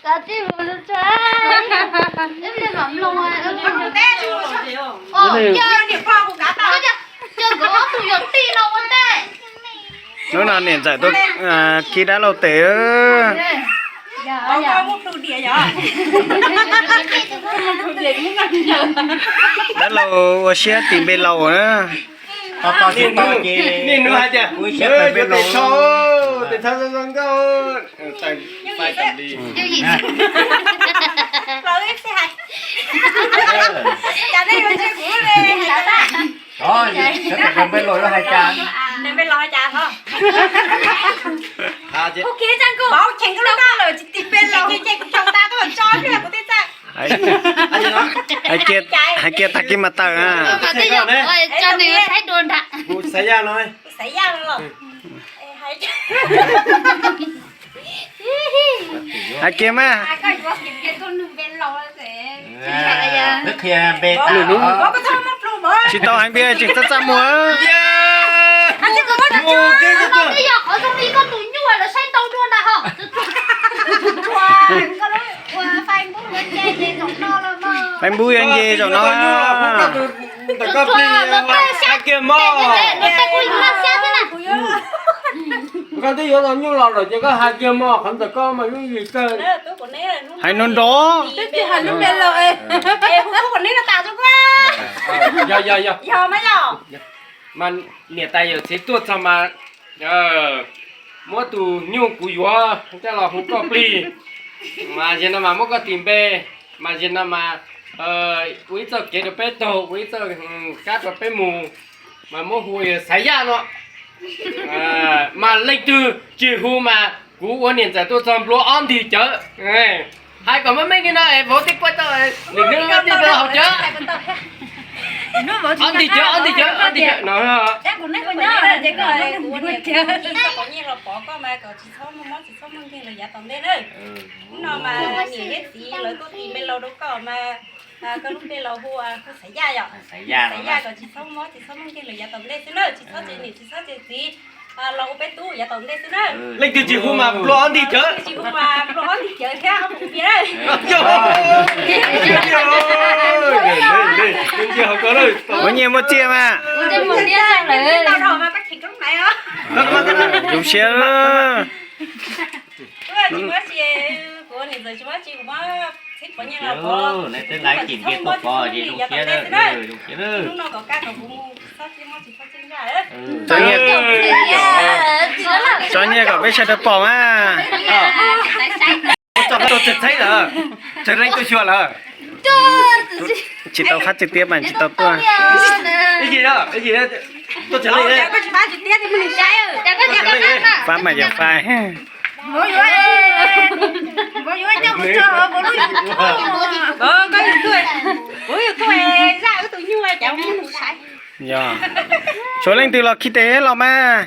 Kav tsij mus tso, ib pliag mam mloog. Ua cas, ua cas nkawd ob tug yuav tij no ua ntej? Hnub no niam ntxawm tuaj khi dab laug tes. Dab laug ua siab tis npe laus na. Niaj hnub hais tias yuav tes tho, tes tho zoo zoo nkauj. Hais kiag tag kis mas tawm na. Xav yaj no. Hais kiag mas. Tsis tau hais npias tseem txaj txaj muag. Facebook yuav nce zaum no. Hais kiag mog. Koj twb yuav tau nyuj los lawm ces koj hais kiag mog, qhov ntawm koj mas yooj yim kawg. Hais no nrov. Yog yog yog. Mas niam tais yawm txiv tuaj txog mas muab tus nyuj kuv yuav coj los hu koj plig. Mas yog no mas muab koj tis npe, mas yog no mas ua ib txoj kev rau peb taug, ua ib txoj kab rau peb mus, mas muab hu Xav Yaj no. Mas leej twg tsis hu mas kuv ua niam ntxawm tuaj txog nplua ob ntig cawv. Hais kom meej meej li no es vauv thiaj quaj tau, lwm hnub thiaj tau haus cawv. Ob ntig cawv, ob ntig cawv, ob ntig cawv no. Hnub no mas niam thiab txiv lawv tuaj tis npe laus rau koj mas koj lub npe laus hu Xav Yaj yom. Xav Yaj kom tsis txhob mob tsis txhob meej kiag lawm yav tom ntej xwb na, tsis txhob tseg niam tsis txhob tseg txiv los ua peb tub yav tom ntej xwb na. Leej twg tsis hu mas nplua ob ntig cawv. Tsis hu mas nplua ob ntig cawv thiab ob ntig cawv. Muaj nyiaj muaj txiaj mas. Zoo siab. Txo nyiaj kom peb sawv daws pom mas. Txog qab tuaj txog txhaib lawm, txog leej tuaj xyuas lawm. Tsis tau qab txog tiab mas tsis tau tuaj. Fab mas yog fab. Yog, tshuav leej twg los khi tes los mas.